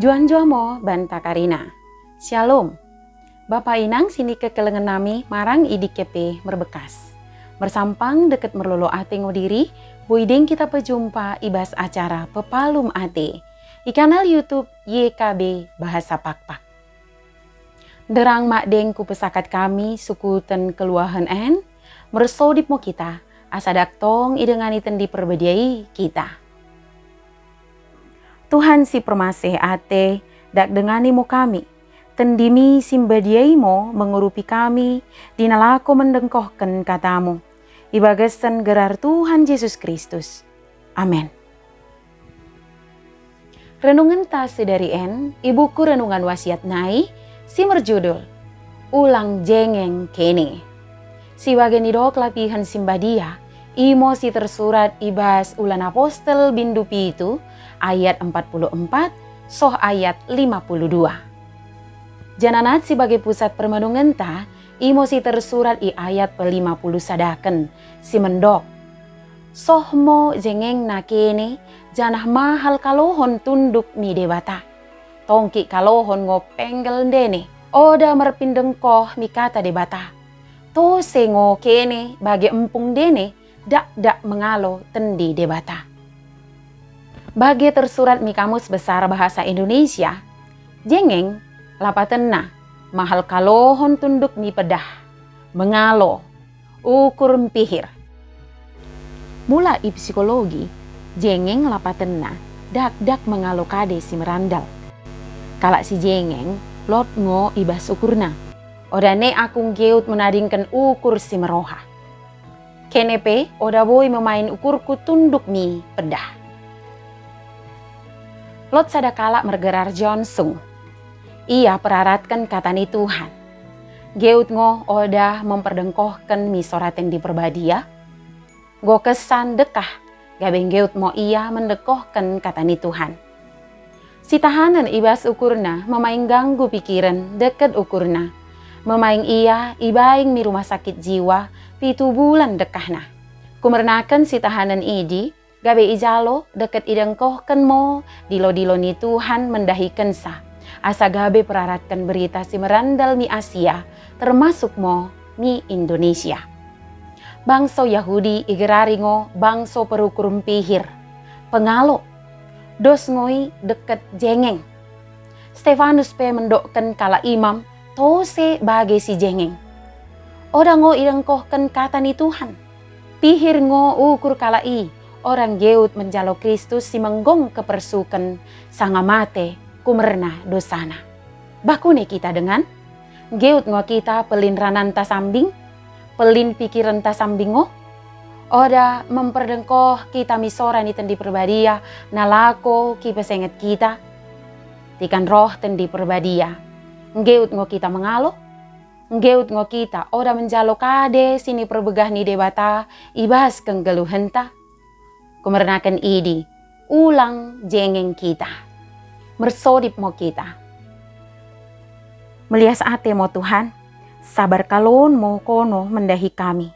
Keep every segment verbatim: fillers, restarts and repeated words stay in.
Njuah-njuah mo banta karina. Shalom. Bapa inang si nikekelengen nami marang i D K P Merbekas. Mersampang deket merlolo ate ngo diri, boi deng kita pejumpa i bas acara Pepalum Ate i kanal YouTube Y K B Bahasa Pakpak. Nderang madeng kupesakat kami sukuten keluahen en, mersodip mo kita, asa dak tong idengani Tendi Perbadia i kita. Tuhan si permaseh ate, dak dengani mo kami. Tendimi si mbadia i mo mengurupi kami, dina lako mendengkohken katamu. I bagasen gerar Tuhan Jesus Kristus. Amen. Renungenta sedari en i buku Renungan Wasiat nai si merjudul Ulang Jengeng Kene. Si bage nidok lapihen si mbadia, imo si tersurat i bas Ulan Apostel bindu pitu ayat empat puluh empat soh ayat lima puluh dua. Janah nat si bage pusat permenungenta, imo si tersurat i ayat pelima puluh sadaken, si mendok, "Soh mo jengengna kene, janah mahal kalohon tunduk mi Debata. Tongkik kalohon ngo penggel ndene, oda merpindengkoh mi kata Debata. Tose ngo kene bage empung ndene, dakdak mengalo tendi Debata." Bage tersurat mi Kamus Besar Bahasa Indonesia, jengeng lapatenna mahal kalohon tunduk mi pedah, mengalo, ukur mpihir. Mula i psikologi, jengeng lapatenna dakdak mengalo kade si merandal. Kalak si jengeng lot ngo i bas ukurna. Oda nek aku nggeut menadingken ukur si meroha. Kene pe oda boi memain ukurku tunduk mi pedah. Lot sada kalak mergerar John Sung. Ia peraratken kata ni Tuhan. Nggeut ngo oda memperdengkohken mi sora Tendi Perbadia. Enggo kesan dekah, gabe nggeut mo ia mendengkohken kata ni Tuhan. Sitahanen i bas ukurna memaing ganggu pikiren deket ukurna. Memaing ia ibaing mi rumah sakit jiwa pitu bulan dekahna. Kumernaken sitahanen idi, gabe ijalo deket idengkohken mo dilo-dilo ni Tuhan mendahikensa, asa gabe peraratken berita si merandal mi Asia, termasuk mo mi Indonesia. Bangso Yahudi igerari ngo bangso perukur mpihir, pengalo, dos ngo i deket jengeng. Stefanus pe mendokken kalak imam tose bage si jengeng. Oda ngo idengkohken kata ni Tuhan. Pihir ngo ukur kalak i, oda nggeut menjalo Kristus si menggong kepersuken sanga mate kumerna dosana. Bakune kita dengan? Nggeut ngo kita pelin rananta sambing? Pelin pikirenta sambing ngo? Oda memperdengkoh kita mi sora ni Tendi Perbadia, nalako kipesenget kita? Tikan roh Tendi Perbadia, nggeut ngo kita mengalo? Nggeut ngo kita oda menjalo kade si niperbegah ni Debata i bas kenggeluhenta? Kumernaken idi, ulang jengeng kita. Mersodip mo kita. Melias ate mo Tuhan, sabar kalon mo kono mendahi kami.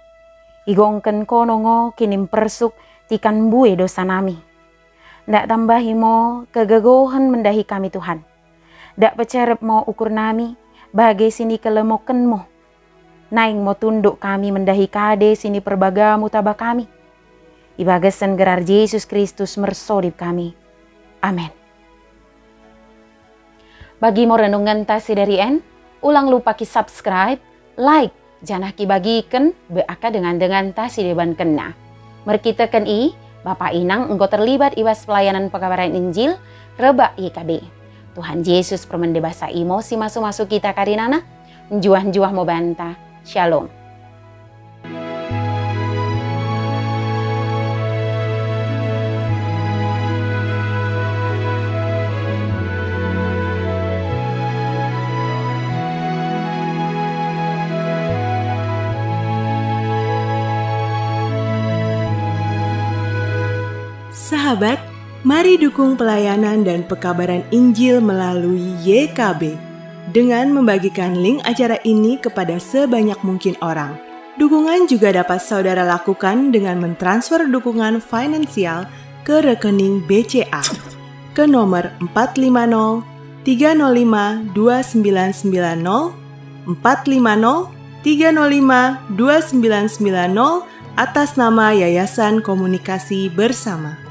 Igongken kono ngo kinimpersuk tikan mbue dosa nami. Ndak tambahi mo kegegohen mendahi kami Tuhan. Ndak pecerep mo ukur nami bage si nikelemokenmu. Naing mo tunduk kami mendahi kade si niperbagamu taba kami. I bagasen gerar Jesus Kristus mersodip kami. Amen. Bagi mo renungenta si dari en, ulang lupa ki subscribe, like, janah kibagiken be aka dengan-denganta si debankenna. Merkiteken i, bapa inang enggo terlibat i bas pelayanan pekabaran Injil rebak Y K B. Tuhan Jesus permende basa imo si masu-masu kita karinana, njuah-njuah mo banta. Shalom. Sahabat, mari dukung pelayanan dan pekabaran Injil melalui Y K B dengan membagikan link acara ini kepada sebanyak mungkin orang. Dukungan juga dapat saudara lakukan dengan mentransfer dukungan finansial ke rekening B C A ke nomor empat lima nol tiga nol lima dua sembilan sembilan nol, empat lima nol tiga nol lima dua sembilan sembilan nol, atas nama Yayasan Komunikasi Bersama.